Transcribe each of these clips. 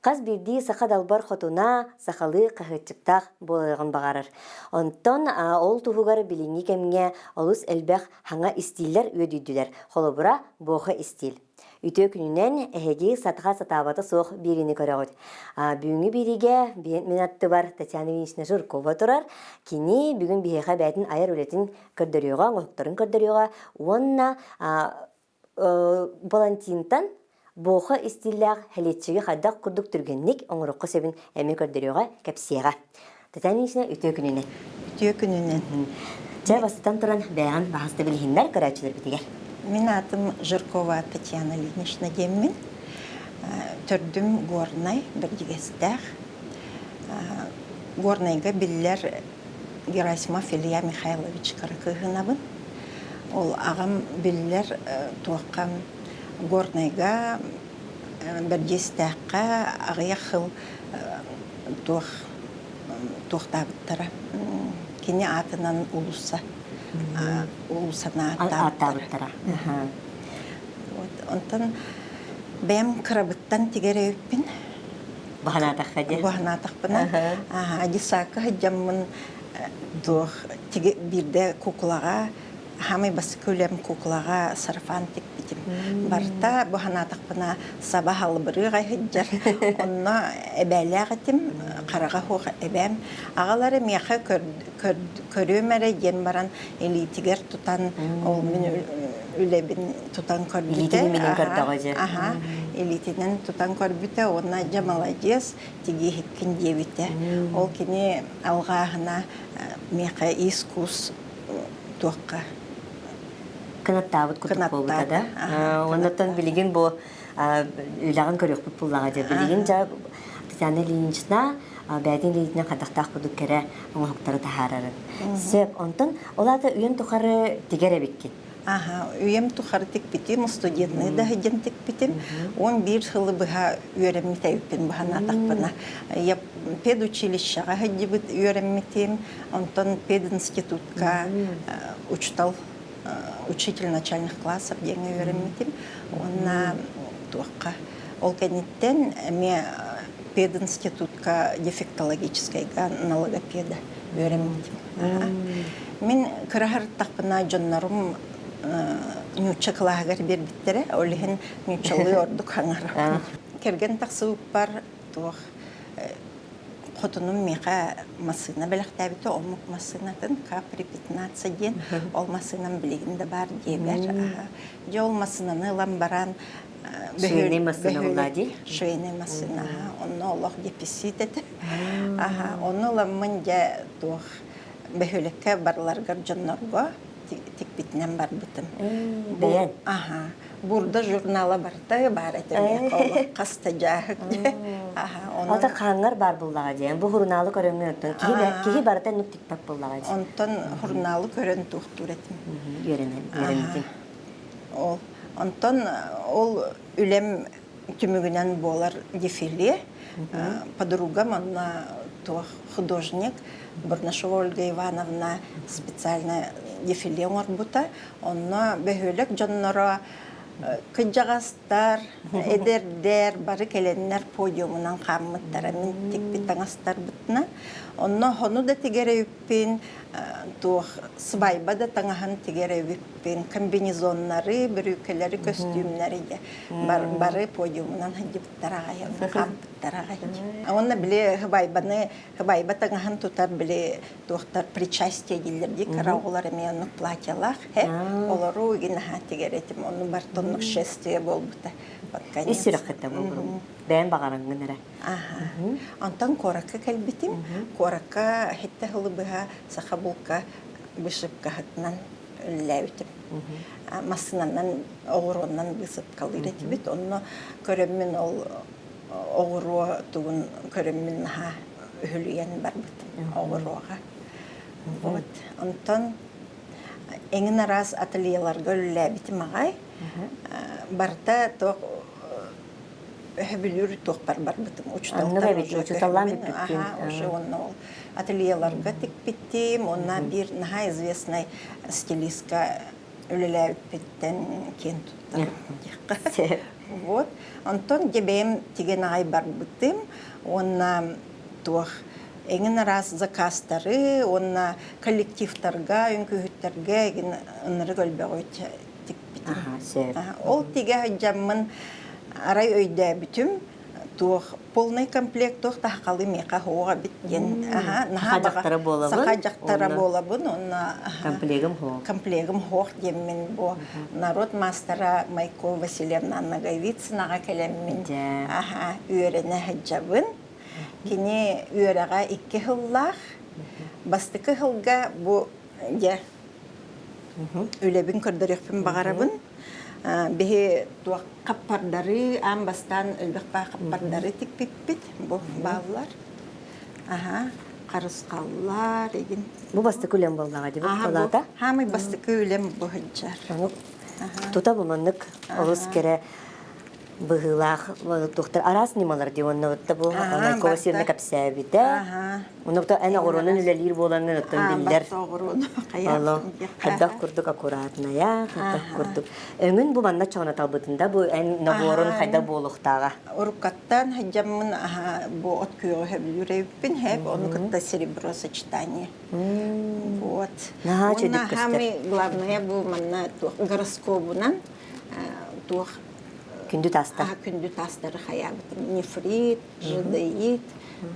Хас биирдии саха далбар хотуна сахалыы хаһыаччыктаах буолуоҕун баҕарар. Онтон ол туһугар билиҥҥи кэмҥэ олус элбэх хаҥа истииллэр үөдүйдүлэр. Холобура, буоха истиил. Үтүө күнүнэн эһиги сатаха сатаабата суох биэриини көрөҕүт. Бүгүҥҥү биэриигэ мин аттыбар Татьяна Ильинична Жиркова турар. Кини бүгүн биһиэхэ бэйэтин айар үлэтин көрдөрүөҕэ, оҥоһуктарын көрдөрүөҕэ уонна Балантинтан буоха истииллээх хэлиэччиги хайдах курдук түргэнник оҥоруохха сөбүн эмиэ көрдөрүөҕэ, кэпсиэҕэ. Татьяна Ильинична, үтүө күнүнэн. Үтүө күнүнэн. Чэ, бастатан туран, бэйэҕин баһаста билиһиннэр көрөөччүлэрбитигэр. Мин аатым Жиркова Татьяна Ильинична диэммин. Төрдүм Горнай, Бэрдьигэстээх. Горнайга биллэр Герасимов Илья Михайлович Кыракыыһынабын. Ол аҕам биллэр туохха Горнайга Бэрдьиэстээххэ аҕыйах сыл туох туохтаабыттара. Кини аатынан уулусса уулуссаны ааттаабыттара. Вот онтон бэйэм кырабыттан тигэр эбиппин. Баһанаатахха диэн. Баһанаатахпына десакка сылдьаммын туох биирдэ куклаҕа хаамай бастакы үлэм куклаҕа сарафан тикпитим. Барыта баһанаатахпына саба халбырыаҕай сылдьар. Онно эбээлээх этим, хараҕа суох эбээм. Аҕалара миэхэ көрүөм эрэ диэн баран илиитигэр тутан ол мин үлэбин тутан көрбүтэ. Илиитин минин көрдөҕө дьэ. Аха, илиитинэн тутан көрбүтэ уонна дьэ маладьыас тигииһиккин диэбитэ. Ол кини алҕааһына миэхэ иис-куус туохха кынаттаабыт курдук буолбута да. Оннуттан билигин бу үлэҕин көрүөхпүт буллаҕа дьэ. Билигин дьэ Татьяна Ильинична бэйэтин илиитинэн хайдахтаах курдук кэрэ оҥоһуктары таһаарарын. Сөп. Онтон ол аата үйэн тухары тигэр эбиккин. Аха, үйэм тухары тикпитим, студентныы да сылдьан тикпитим. 11 сылы быһа үөрэммит эбиппин быһанаатахпына. Я педучилищеҕа сылдьыбыт үөрэммитим, онтон пединститутка учутал учитель начальных классов диэҥҥэ үөрэммитим. Уонна туохха ол кэнниттэн эмиэ пединститутка дефектологическайга на логопеда үөрэммитим. Мин кыра сырыттахпына дьоннорум нуучча кылааһыгар биэрбиттэрэ, ол иһин нууччалыы ордук хаҥарабын. Кэргэн тахсыбыппар туох хотунум миэхэ массыына бэлэхтээбитэ, омук массыынатын Капри 15 диэн, ол массыынам билигин да баар диэбэр. Дьэ ол массыынаны ылан баран Швейный массыына буолла дии? Швейный массыына, онно олох дефицит этэ. Ону ыламмын дьэ туох бөһүөлэккэ барыларыгар дьоннорго тикпитинэн барбытым. Бэйэн? Аха. Бурда журнала барыта баар этэ миэхэ хас да дьааһык дьэ. Аха. Онон Ата хааңҥар баар буллаҕа диэн. Бу журналы көрөҥҥүн оттон киһи киһи барыта оннук тикпэт буллаҕа дии. Онтон журналы көрөн туохтуур этим. Үөрэнэн, үөрэммитин. Ол онтон ол үлэм түмүгүнэн буолар дефиле. Подругам онно туох художник Бурнашова Ольга Ивановна специально дефиле оҥорбута. Онно бөһүөлэк дьонноро кырдьаҕастар, эдэрдэр бары кэлэннэр подиумунан хааммыттара мин тикпит таҥастарбытына. Онно хону да тигэр эбиппин, туох сыбайба да таҥаһын тигэр эбиппин, комбинезоннары, бүрүүкэлэри, көстүүмнэри дьэ бары подиумунан сылдьыбыттар аҕай, хаампыттар аҕай. Уонна били сыбайбаны сыбайба таҥаһын тутар били туохтар причастие дииллэр дии кыра оҕолор эмиэ оннук платьялаах олору игин наһаа тигэр этим онну барыта оннук шествие буолбута под конец Ис сүрэххиттэн буолбутум. Бэйэм баҕарыҥҥын эрэ. Онтон куоракка кэлбитим. Куоракка сэттэ сылы быһа саха булка вышивкаһытынан үлэлээбитим. Массыынанан оҕуруоннан быысыпкалыыр этибит. Онно көрөммүн ол оҕуруо тугун көрөммүн наһаа үһүлүйэн барбытым оҕуруоҕа. Вот. Онтон эҥин араас ательеларга үлэлээбитим аҕай. Барыта туох өһөбүлүүр туохпар барбытым. Учуталтан учуталлаан бүппүккүн. Аха, уже онно ол ательеларга тикпиттим. Онно биир наһаа известный стилистка үлэлээбиппиттэн киэн туттабын диэххэ. Вот. Онтон дьэ бэйэм тигэн аҕай барбытым уонна туох эҥин араас заказтары уонна коллективтарга, үҥкүүһүттэргэ эҥин ынырык өлбөҕү тикпитим. Ол тигэ сылдьаммын арай өйдөөбүтүм туох полный комплект туох да сахалыы миэхэ суох эбит диэн наһаа дьахтара буолабын саха дьахтара буолабын уонна комплегым суох комплегым суох диэммин бу народ маастара Майко Васильевна Ноговицынаҕа кэлэммин аха үөрэнэ сылдьабын кини үөрэҕэ икки сыллаах бастакы сылга бу дьэ үлэбин көрдөрүөхпүн баҕарабын Биһи туох хаппардары аан бастаан элбэх баа хаппардары тикпиппит бу бааллар. Аха, харысхаллар игин. Бу бастакы үлэм буоллаҕа дии бу Хаамай бастакы үлэм бу сылдьар. Тута бу маннык олус кэрэ быһыылаах туохтар араас ньымалар дии уонна бу Майкова Сирна кэпсээбитэ. Онно эн оҕуруонан үлэлиир буолаҥҥын оттон биллэр. Оло хайдах курдук аккуратная, хайдах курдук. Өҥүн бу манна чоҕуна талбытын да бу эн наборун хайдах буолуохтааҕа? Уруккаттан сылдьаммын бу от күөҕү сөбүлүүр эбиппин хэп ону кытта серебро сочетание. Вот. Наһаа чөдүк көстөр. Главное бу манна туох гороскобунан туох күндү таастар. Күндү таастары хайаабытым. Нефрит, жадеит,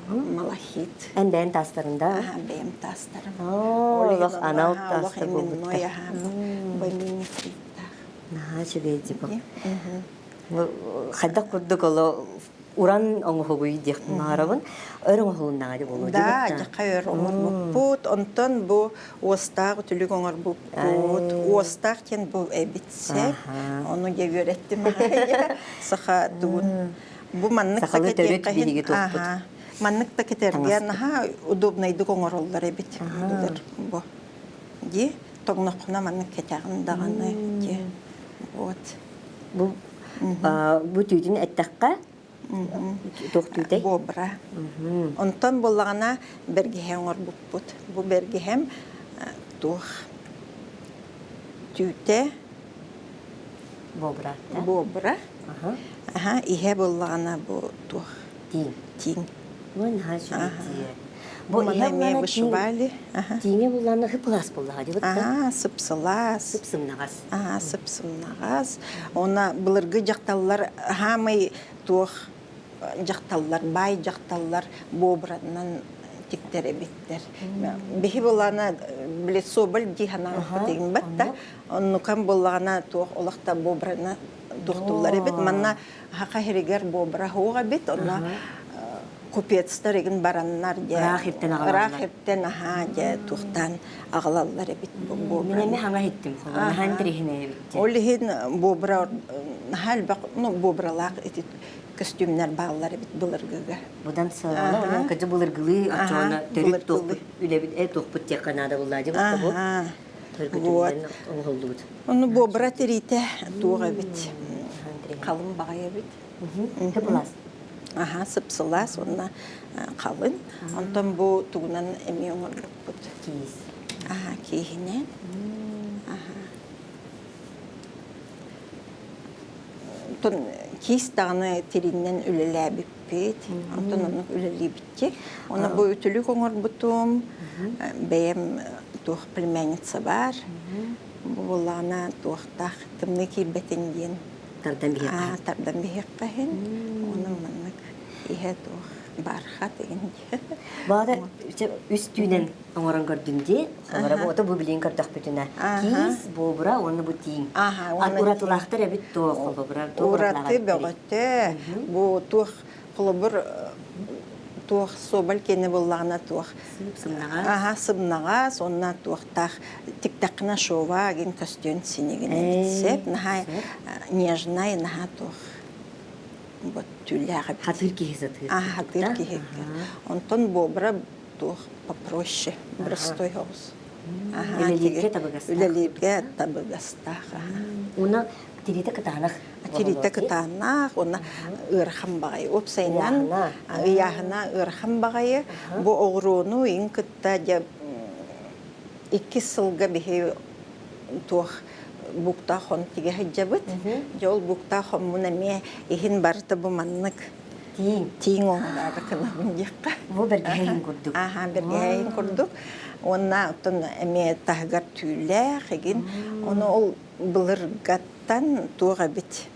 малахит. Эн бэйэм таастарында? Аха, бэйэм таастарым. Олох анал таастар буолбуттар. Бу нефриттаах. Наһаа үчүгэй дии бу. Хайдах курдук оло уран оҥоһугуй диэхпин баҕарабын. Өр оҥоһулуннаҕа дии буолуо Да, дьаха өр оҥорбуппут. Онтон бу уостаах үтүлүк оҥорбуппут. Уостаах диэн бу эбит сөп. Ону дьэ үөрэттим саха тугун Бу маннык Сахалыы төрүт биһиги туохпут. Маннык да кэтэргэ наһаа удобнайдык оҥороллор эбит. Бу. Ди тоҥноххуна маннык кэтэҕин даҕаны ди. Вот. Бу бу түүтүн эттэххэ туох түүтэй? Бобра. Онтон буоллаҕына бэргэһэ оҥорбуппут. Бу бэргэһэм туох түүтэ Бобра. Бобра. Аха, иһэ буоллаҕына бу туох? Тииҥ. Тииҥ. Бу наһаа үчүгэй Бу иһэ эмиэ вышивали. Тииҥэ буллаана сып-сылаас буоллаҕа дии Аха, сып-сылаас. Сып-сымнаҕас. Аха, сып-сымнаҕас. Уонна былыргы дьахталлар хаамай туох дьахталлар, баай дьахталлар буобуранан тиктэр эбиттэр. Биһи булана били соболь дии санаабыт батта. Оннукан буоллаҕына туох олох да буобураны туохтууллар эбит. Манна хаха сиригэр буобура суох эбит. Онно купецтар игин бараннар дьэ ыраах иттэн аҕалаллар. Ыраах иттэн аһаа дьэ туохтаан аҕалаллар эбит буобура. Мин эмиэ хаҥа иһиттим. Наһаа интэриэһинэй эбит. Ол иһин буобура наһаа элбэх ну буобуралаах ити көстүүмнэр бааллар эбит былыргыга. Будан сыала онон кыдьы былыргылыы оччоҕуна төрүт туохпут үлэбит э туохпут диэххэ наада буллаа дии бу. Вот. Ону буобура тириитэ туох эбит? Халыҥ баҕайы эбит. Сып-сылаас. Аха, сып-сылаас уонна халыҥ. Онтон бу тугунан эмиэ оҥорбуппут. Киис. Аха, кииһинэн. Аха. Онтон киис даҕаны тириинэн үлэлээбиппит. Онтон оннук үлэлиибит. Оны бу үтүлүк оҥорбутум. Бэйэм туох племянница баар. Бу буоллаҕына туохтаах тымныы киирбэтин диэн тардан биһиэххэ. Тардан биһиэххэ иһин. Оны маннык иһэ туох бархат игин Баата үс түүнэн оҥорон көрдүм дии. Холоро бу ото бу билигин көрдөхпүтүнэ киис, буобура уонна бу тииҥ. Уратылаахтар эбит туох холобура Ураты бөҕөтө. Бу туох холобур туох соболь киэнэ буоллаҕына туох сымнаҕас аха сымнаҕас уонна туохтаах тиктэххинэ шова гин көстүөн синигин эбит сеп наһаа нежнай наһаа туох вот түүлээх эбит хатыыр киһи сатыыр хатыыр киһи онтон буобура туох попроще простой соҕус үлэлииргэ табыгастаах үлэлииргэ табыгастаах уонна тириитэ кытаанах тириитэ кытаанах уонна ыарахан баҕайы уопсайынан ыйааһына ыарахан баҕайы бу оҕуруону иҥ кытта дьэ иккис сылга биһи туох. буктаах хон тигэ сылдьабыт. Дьэ ол буктаах хоммун эмиэ иһин барыта бу маннык Тииҥ. тииҥ оҥороору гынабын диэххэ. Бу бэргэһэйин курдук. Аха, бэргэһэйин курдук. Уонна оттон эмиэ таһыгар түүлээх игин. Ону ол былыргаттан туох эбит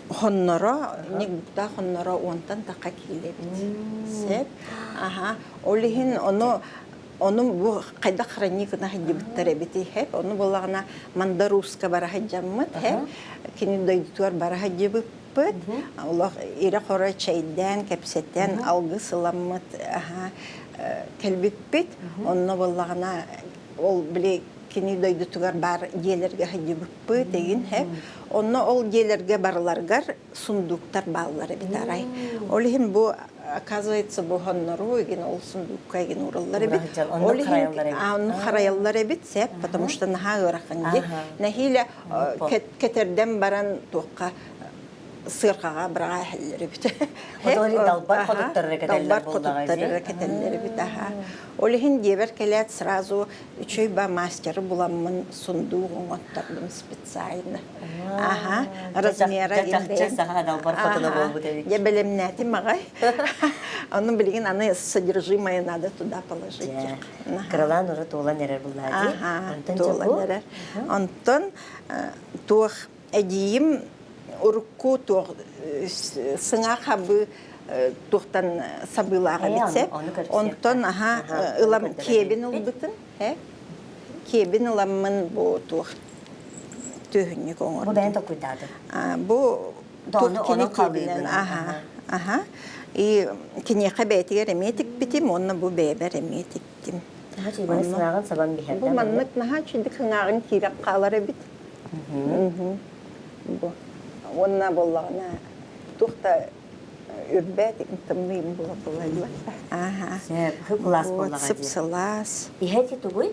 хонноро, буктаах хонноро уонтан таха киилэ эбит. Сеп. Аха. Ол иһин ону ону бу хайдах хранник гына сылдьыбыттар эбитий хэп ону буоллаҕына мандарууска бара сылдьаммыт хэп кини дойдутугар бара сылдьыбыппыт олох ирэ-хоро чэйдээн кэпсэтэн алгыс ыламмыт кэлбиппит онно буоллаҕына ол били кини дойдутугар баар дьиэлэргэ сылдьыбыппыт игин хэп онно ол дьиэлэргэ барыларыгар сундууктар бааллар эбит арай. Ол иһин бу оказывается бу хоннору игин ол сундуукка игин уураллар эбит. Ол иһин онну харайаллар эбит сеп, потому что наһаа ыарахан ди. Нэһиилэ кэтерден баран туохха сыарҕаҕа быраҕа иһэллэр эбит. Далбар хотуттар Далбар хотуттар кэтэллэр эбит аха. Ол иһин диэбэр кэлээт сразу үчүгэй ба мастеры буламмын сундуук оҥоттордум специально. Аха, размера Чахчы саха далбар хотуна буолбут эбит. Я бэлэмнээтим аҕай. Ону билигин аны содержимое надо туда положить. Кыралаан урут туолан эрэр буллаа дии. Ага, туолан эрэр. Онтон туох эдьиийим урукку туох сыҥаах хабыы туохтан сабыылаах эбит сеп. Онтон аха ылам киэбин ылбытым. Киэбин ыламмын бу туох түөһүнньүк оҥордум. Бу бэйэн толкуйдаатыҥ? Бу кини киэбинэн аха аха и киниэхэ бэйэтигэр эмиэ тикпитим уонна бу бэйэбэр эмиэ тиктим. Наһаа сыҥааҕын сабан биһэрдэ. Бу маннык наһаа үчүгдүк сыҥааҕын киирэн хаалар эбит. Бу уонна буоллаҕына туох да үрбэт тымныым була була Ааха. Сып-сылаас буоллаҕа дии. Сып-сылаас. Иһэ ити тугуй?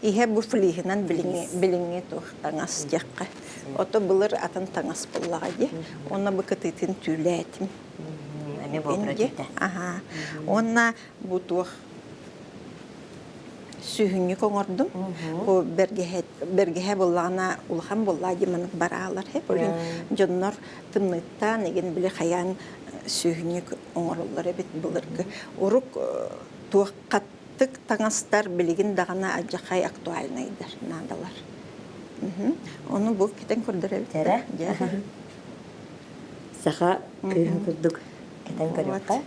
Иһэ бу флиһинэн билиҥҥи билиҥҥи туох таҥас диэххэ. Ото былыр атын таҥас буоллаҕа дии. Уонна бу кытыытын түүлээтим. Эмиэ буолбура түүтэ. Аха. Уонна бу туох сүһүнньүк оҥордум. Бу бэргэһэ бэргэһэ буоллаҕына улахан буоллаа дии маннык бараалар хэп. Ол иһин дьоннор тымныыттан игин били хайаан сүһүнньүк оҥороллор эбит былыргы. Урук туох хаттык таҥастар билигин даҕаны алдьархай актуальнайдар наадалар. Ону бу кэтэн көрдөрөбүт. Тэрэ. Саха кыыһын курдук кэтэн көрүөххэ.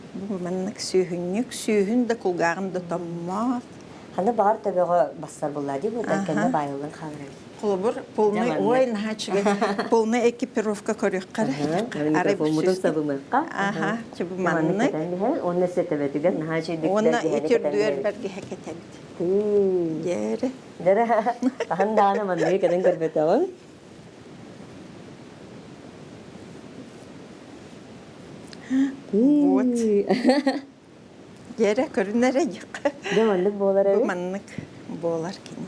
Бу маннык сүүһүнньүк, сүүһүн да кулгааҕын да томмот. Ханна баҕар төбөҕө бассар буолла дии, бу кэннэ баайыллан хаалар эбит. Холобур, полный, ой, наһаа үчүгэй. Полный экипировка көрүөххэ эрэ. Арай микрофоммутун сабымыахха. Аха, чубу маннык. Уонна сэтебетигэр наһаа үчүгэй Уонна итирдүөр бэргэһэ кэтэбит. Дьэрэ. Дьэрэ. Хаһан даҕаны манныгы кэтэн көрбөтөҕүм. Вот. Дьэрэ көрүнэрэ диэххэ. Дьэ маннык буолар эбит. Бу маннык буолар кини.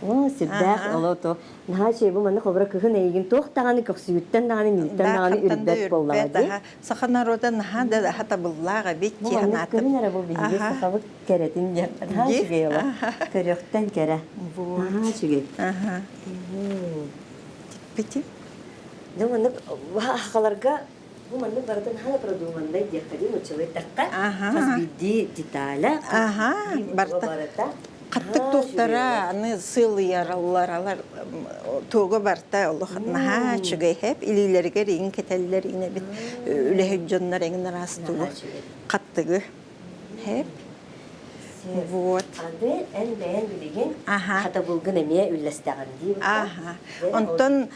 Оо, сүрдээх олото. Наһаа үчүгэй бу маннык холобура кыһын эйигин туох даҕаны көхсүгүттэн даҕаны мииттэн даҕаны үрбэт буоллаҕа дии. Саха народа наһаа да хатабыллаах эбит Бу маннык көрүн эрэ бу биһиги сахабыт кэрэтин диэн. Наһаа үчүгэй олох. Көрүөхтэн кэрэ. Наһаа үчүгэй. Тикпитим. Дьэ маннык хахаларга бу маннык барытын наһаа продуманнай диэххэ дии нууччалыы эттэххэ хас биирдии деталя барыта хаттык туохтара аны сылыйаралларалар туога барта олох наһаа үчүгэй хэп илиилэригэр иҥ кэтэллэр иҥэбит үлэһит дьоннор эҥин араас тугу хаттыгы хэп Вот. Аны эн бэйэн билигин хатабылгын эмиэ үллэстэҕин дии Аха. Онтон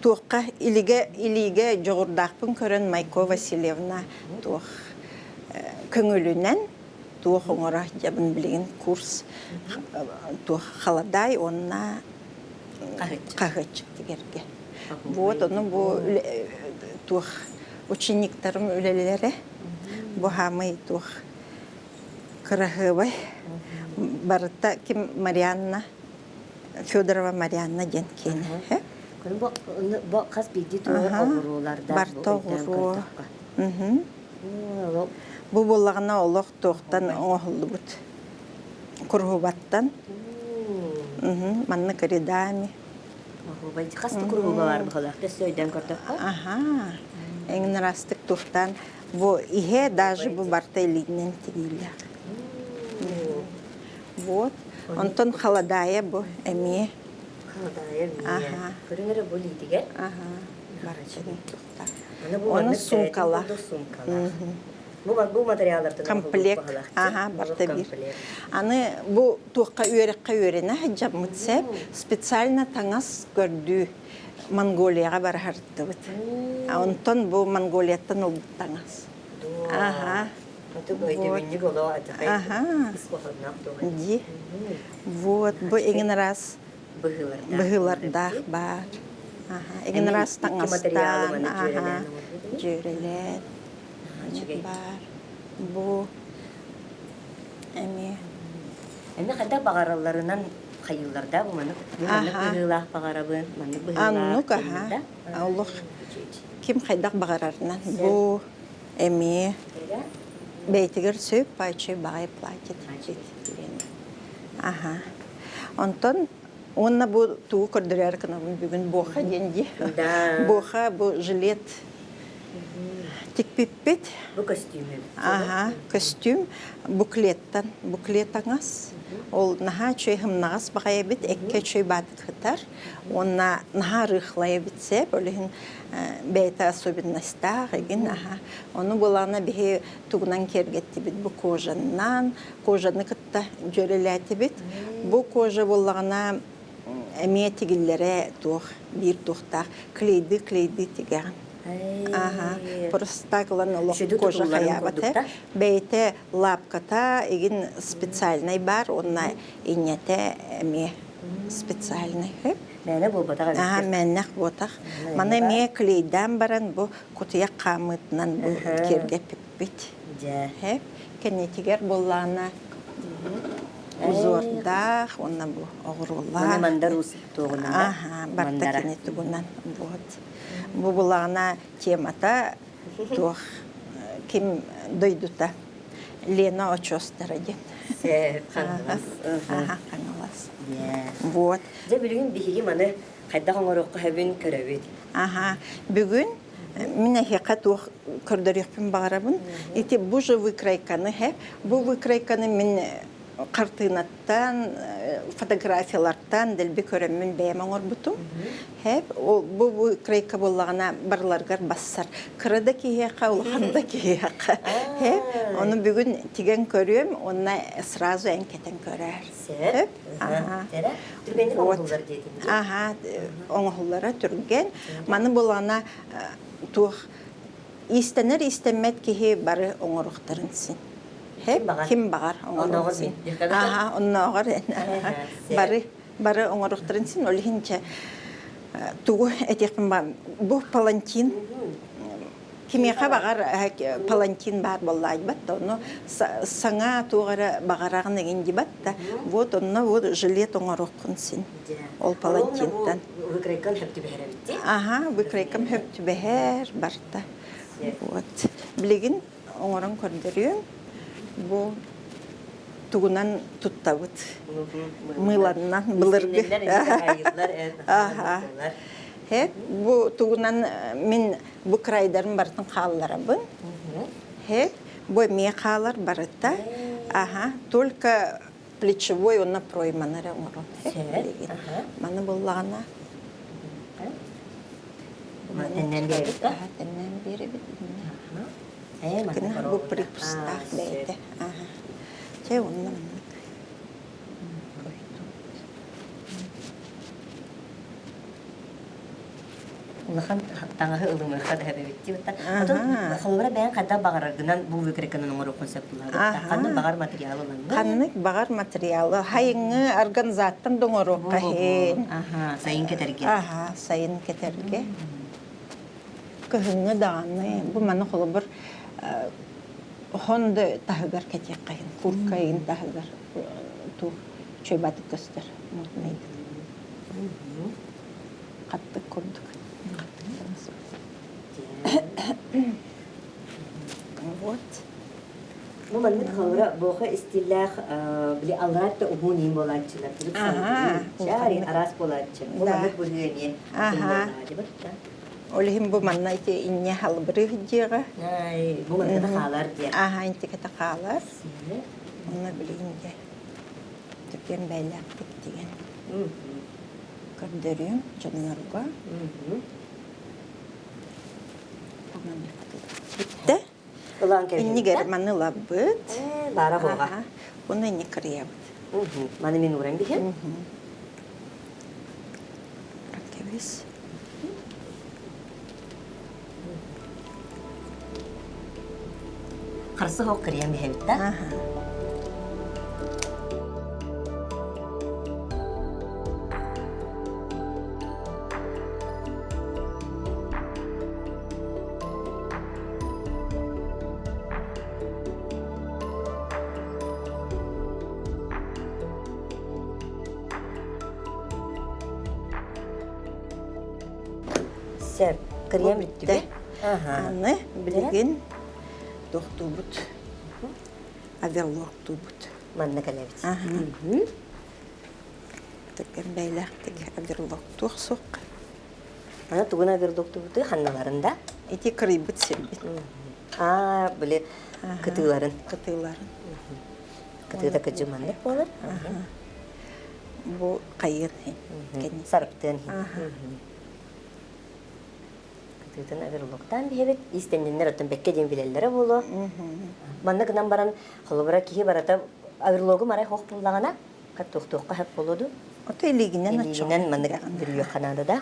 туохха илигэ илиигэ дьоҕурдаахпын көрөн Майко Васильевна туох көҥүлүнэн туох оҥоро дьабын билигин курс туох халадаай уонна хаһыаччык тигэргэ. Вот ону бу туох учениктарым үлэлэрэ бу хаамый туох Кыраһыабай. Барыта ким Марианна Федорова Марианна диэн киэнэ. Бу хас биирдии туох оҕуруолардаах Барыта оҕуруо. Бу буоллаҕына олох туохтан оҥоһуллубут. Куруһубаттан. Маннык рядами. Хас да куруһуба бар быһалаах өссө өйдөөн көрдөххө. Аха. Эҥин араастык туфтан бу иһэ даже бу барта илиинэн тигиилээх. Вот. Онтон халадаайа бу эмиэ. Халадаайа эмиэ. Көрүҥ эрэ бу илиитигэр. Аха. Барачын туфта. Оны суумкалаах. Суумкалаах. Бу бу материаллартан комплект. Аха, барта биир. Аны бу туохха үөрэххэ үөрэнэ сылдьаммыт сэп специально таҥас көрдүү Монголияҕа бара сырыттыбыт. Онтон бу Монголияттан ылбыт таҥас. Аха. Аха. Ди. Вот бу эҥин араас быһыылардаах баар. Эҥин араас таҥастаан, аха, дьүөрэлээн баар. Бу эмиэ Эмиэ хайдах баҕаралларынан хайыыллар да бу маннык бу маннык быһыылаах баҕарабын, маннык быһыылаах Аннук аха. Олох ким хайдах баҕарарынан бу эмиэ бэйэтигэр сөп пачы баҕай платье диэн. Аха. Онтон уонна бу тугу көрдөрөр гынабын бүгүн буоха диэн дии. Буоха бу жилет тикпиппит. Бу көстүүмү. Аха, көстүүм буклеттан, буклет таҥас. Ол наһаа үчүгэй һымнаҕас баҕайы эбит, эккэ үчүгэй баатык сытар. Уонна наһаа рыхлай эбит сэп, ол иһин бэйэтэ особенностаах игин аха. Ону булаана биһи тугунан киэргэттибит бу кожаннан, кожаны кытта дьүөрэлээтибит. Бу кожа буоллаҕына эмиэ тигиллэрэ туох биир туохтаах клейды клейды тигэҕин. Аха, просто ылан олох кожа хайаабата. Бэйэтэ лапката игин специальный бар, уонна инньэтэ эмиэ специальный. Мээнэ буолбатах эбит. Аха, мээннэх буотах. Маны эмиэ клейдаан баран бу кутуйах хаамыытынан бу киэргэппиппит. Дьэ. Кэннитигэр буоллаҕына узордаах уонна бу оҕуруолаах. Маны мандар уус туоҕунан да? Аха, барта кини тугунан вот. Бу булаҕына темата туох ким дойдута Лена очуостара диэн. Сөп, Хаҥалас. Аха, Хаҥалас. Вот. Дьэ билигин биһиги маны хайдах оҥоруохха сөбүн көрөбүт. Аха, бүгүн мин эһиэхэ туох көрдөрүөхпүн баҕарабын. Ити бу же выкройканы һэ, бу выкройканы мин хартыынаттан, фотографиялартан дэлби көрөммүн бэйэм оҥорбутум. Һэп, бу выкройка буоллаҕына барыларыгар бассар. Кыра да киһиэхэ, улахан да киһиэхэ. Һэп, ону бүгүн тигэн көрүөм, уонна сразу эн кэтэн көрөөр. Сөп. Түргэнник оҥоһуллар диэтиҥ дии. Аха, оҥоһуллара түргэн. Маны булана туох иистэнэр иистэммэт киһи бары оҥоруохтарын син. Ким баҕар оҥоруох син. Аха, оннооҕор бары бары оҥоруохтарын син. Ол иһин чэ тугу этиэхпин баар бу палантин Кимиэхэ баҕар палантин баар буоллаайбат да, ону саҥа туох эрэ баҕараҕын эҥин дибат да, вот онно вот жилет оҥоруоххун син ол палантинтан. Выкройкам хөп түбэһэр эбит дии. Аха, выкройкам хөп түбэһэр барта. Вот. Билигин оҥорон көрдөрүөм. Бу тугунан туттабыт? Мыыланнан былыргы. Аха. Хэ, бу тугунан мин бу крайдарын барытын хаалларабын. Хэ, бу эмиэ хаалар барыта. Аха, только плечевой уонна пройманы эрэ оҥорон. Билигин. Маны буллаҕына Тэннэн биэрэбит да? Тэннэн биэрэбит. Бу припустаах бэйэтэ. Чэ, онно маннык. Улахан таҥаһы ылымыахха да эбит дии. Отон холобура бэйэҥ хайдах баҕараргынан бу выкройканан оҥоруоххун сөп буолар. Ханнык баҕар материал ылаҥҥын. Ханнык баҕар материалы хайыҥҥы организаттан да оҥоруохха иһин. Аха, сайын кэтэргэ. Аха, сайын кэтэргэ. Кыһыҥҥы даҕаны бу маны холобур хон да таһыгар кэтиэххэ иһин, курка иһин таһыгар туох чөй көстөр моднайдык. Хаттык курдук. Вот. Бу маннык холобура буоха истииллээх били аллараа да уһун иин буолааччылар төрүт салгыы араас буолааччы. Бу маннык быһыы эмиэ Ол иһин бу манна ити инньэ халбырыы сылдьыаҕа. Бу маннык хаалар диэн. Ааха интикэтэ хаалар. Онно билигин дьэ түргэн бэйэлээхтик тигэн көрдөрүөм дьоннорго. Бүттэ. Ылан кэбиһэбит. Иннигэр маны ылабыт. Баара буоҕа. Уну инни кырыйабыт. Маны мин ууран биһим. Кэбис. Харсы хоқ кырыйан биһэбит да? Сөп. Кырыйан бүттүбүт. Аны билигин тохтуубут. Оверлоктуубут. Манна кэлэбит. Түргэн бэйлээхтик оверлоктуох суохха. Аны тугун оверлоктуубутуй ханналарын да? Ити кырыйбыт сирбит. Аа, били кытыыларын. Кытыыларын. Кытыыта кыдьы маннык буолар. Бу хайыан иһин. Сарыптыан иһин. Кытыытын оверлоктаан биһэбит. Истэнниннэр оттон бэккэ диэн билэллэрэ буолуо. Манна гынан баран, холобура киһи барыта оверлогу марай хоох буллаҕына, туохтуохха сөп буолуо дуу? Ото илиигинэн Илиигинэн маннык бүрүйүөххэ наада да?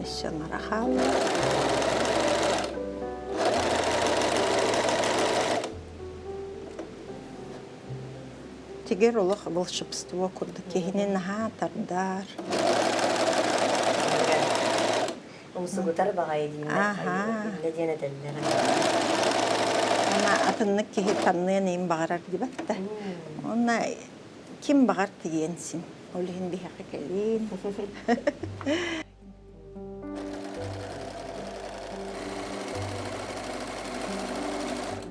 Өссө мара хаалла. Тигэр олох волшебство курдук киһини наһаа тардар. Умсугутар баҕайы дииллэр, диэн этэллэр. Уонна атыннык киһи танныан иһин баҕарар дибэт да. Уонна ким баҕар тигиэн син. Ол иһин биһиэхэ кэлиин.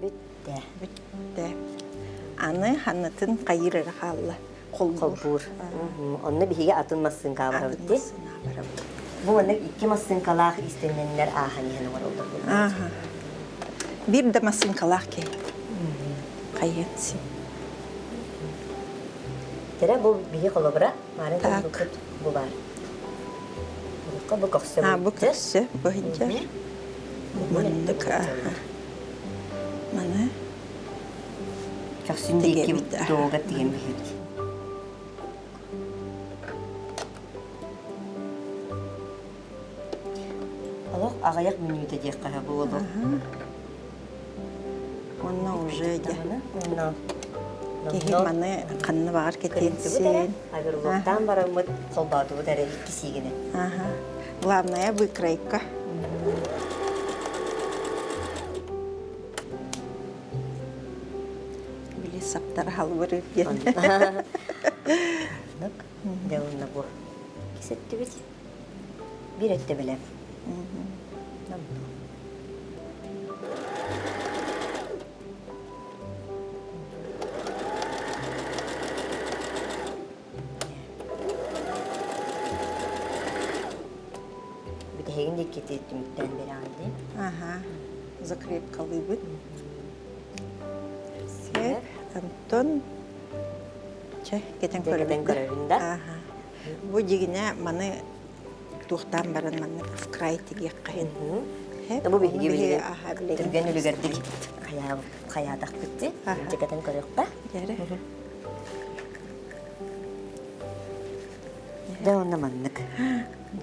Бүттэ. Бүттэ. Аны ханнатын хайыыр эрэ хаалла. Холбуур. Онно биһиги атын массыыҥкаҕа барабыт дии. Бу маннык икки массыыҥкалаах иистэннэннэр ааһан иһэн оҥороллор. Биир да массыыҥкалаах киһи. Хайыан син. Тэрэ бу биһи холобура Маарын көрбүккүт бу баар. Бу көхсө бу көхсө бу сылдьар. Маннык маны Көхсүн диэки дуога тигэн биһибит. Олох аҕыйах мүнүүтэ диэххэ буолуо. Онно уже дьэ. Киһи маны ханна баҕар кэтиэнсин. Оверлоктаан бараммыт холбоотубут эрэ икки сиигини. Ага. Главное выкройка. Били саптар халбырыр диэн. Дьэ уонна бу кисэттибит. Биир өттө бэлэм. Бүтэһигин диэки түмүктээн биэрэҕин дии. Аха, закрепкалыыбыт. Сөп. Антон чэ, кэтэн көрөбүн да. Аха. Бу дьигинэ маны туохтаан баран маннык в край тигиэххэ иһин. Бу биһиги билигин түргэн үлүгэрдик хайаатахпыт дии. Дьэкэтэн көрүөххэ. Дьэ онно маннык.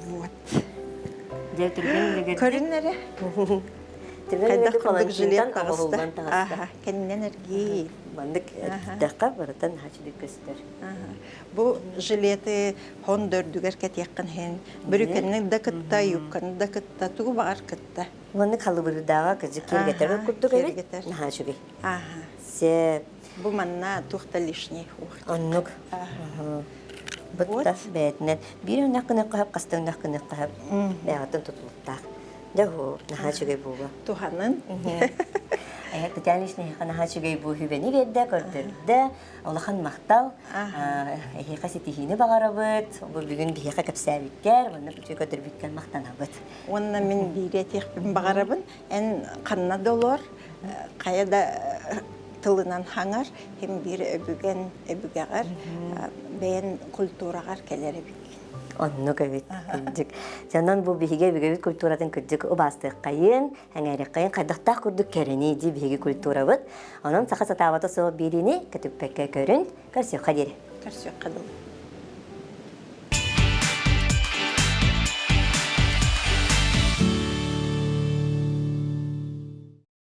Вот. Дьэ түргэн үлүгэрдик. Көрүн эрэ. Хайдах курдук жилет таҕыста. Аха, кэннинэн эргии. Маннык эттэххэ барытын хачылык көстөр. Бу жилеты хон дөрдүгэр кэтиэххин иһин, бүрүкэнни да кытта, юбканы да кытта, тугу баҕар кытта. Маннык халыбырдааҕа кыдьык киэргэтэр курдук эбит. Наһаа үчүгэй. Аха. Сеп. Бу манна туох да лишний Оннук. Бытта бэйэтинэн биир өҥнөх гыныахха сөп, хаста өҥнөх гыныахха сөп. Бэйэҕиттэн тутулуктаах. Дьэ, наһаа үчүгэй буолуо. Туһанын. Татьяна Ильинична наһаа үчүгэй бу сүбэни биэрдэ, көрдөрдө. Улахан махтал. Эһиэхэ ситиһиини баҕарабыт. Бу бүгүн биһиэхэ кэпсээбиккэр, манна үчүгэй көрдөрбүккэр махтанабыт. Уонна мин биири этиэхпин баҕарабын. Эн ханна да олор, хайа да тылынан хаҥар, һин биир өбүгэн өбүгэҕэр бэйэн культураҕар кэлэр эбиккин. Оннук эбит, кырдьык. Дьонон бу биһиги өбүгэбит культуратын кырдьык убаастыаххайын, эҥээриэххэйин хайдахтаах курдук кэрэний дии биһиги культурабыт. Онон саха сатаабата суох биэриини көтүппэккэ көрүн, көрсүөххэ диэри. Көрсүөххэ дылы.